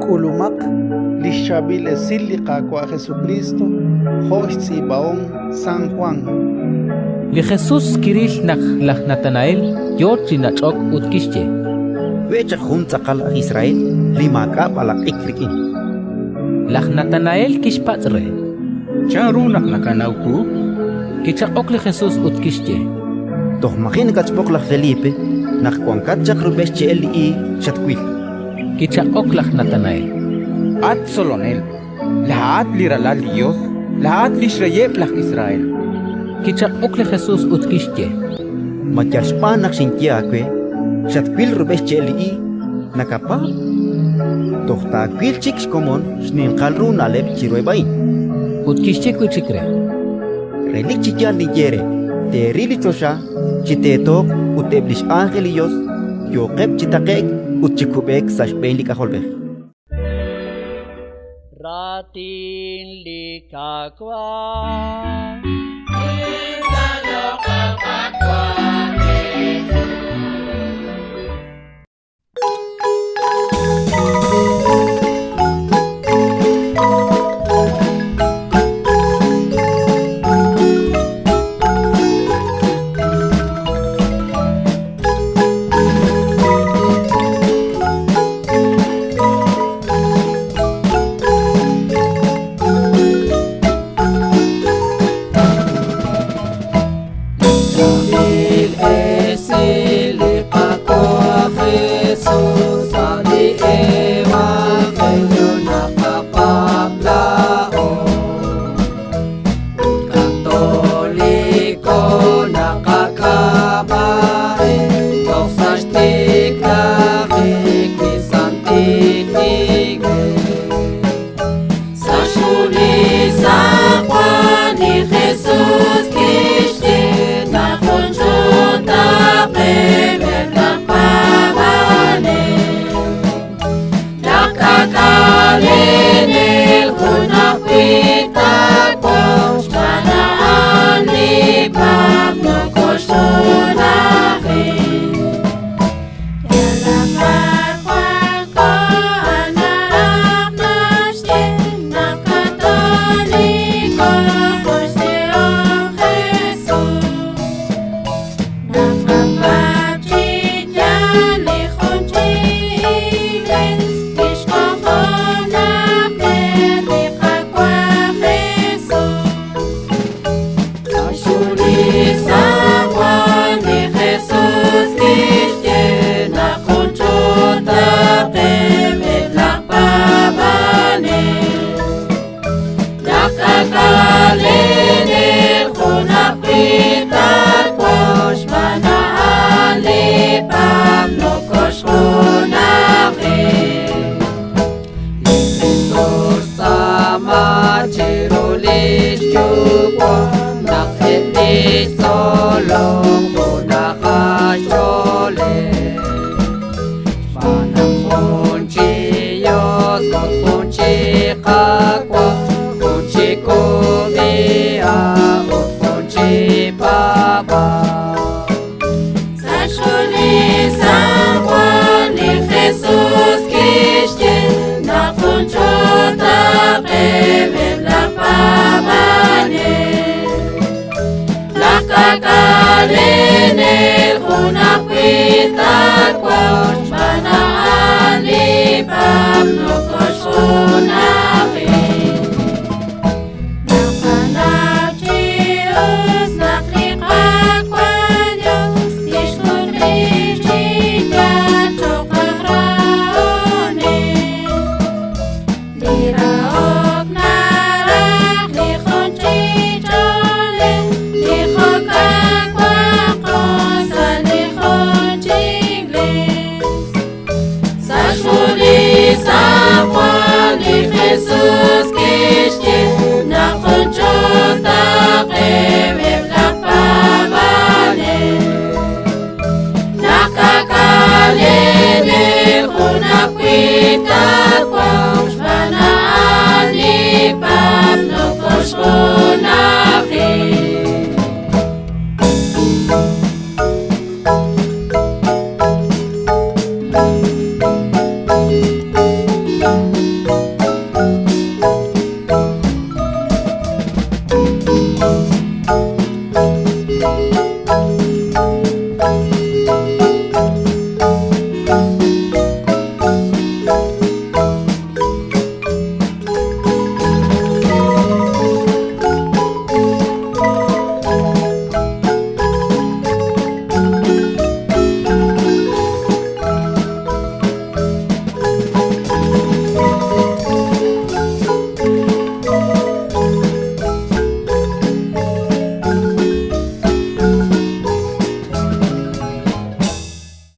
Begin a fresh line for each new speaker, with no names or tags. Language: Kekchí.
K'ulumaq li xChaab'il Esil li Qaawa' Jesukriist jo' xtz'iib'ahom San Jwan.
Li Jesus kiril naq laj Natanael yo chi nach'ok ut kixye:
We' chaq jun tz'aqal aj Israel li maak'a' b'alaq'ik rik'in.
Laj Natanael kixpatz' re:
Chanru naq nakanaw wu?
Kichaq'ok li Jesus ut kixye:
Toj maji' nakatxb'oq laj Felipe, naq wankat chaq rub'el xche'el li iig, xatwil.
Kichaq'ok laj Natanael:
At Tzolonel, laa'at li Ralal li Yos, laa'at li xReyeb' laj Israel.
Kichaq'ok li Jesus ut kixye:
Ma yal xb'aan naq xinye aawe: Xatwil rub'el xche'el li iig, nakapaab'? Toj taawil chik xkomon xninqal ru na'leb' chiruheb' a'in.
Ut kixye wi' chik re:
Relik chi yaal ninye eere: teeril li choxa chi teetooq ut eb' li x'ánjel li Yos yooqeb' chi taqe'k ut chi kub'eek sa' xb'een li K'ajolb'ej.
Raatin li Qaawa'.
Chaab'il esil li Qaawa' Jesus, a' li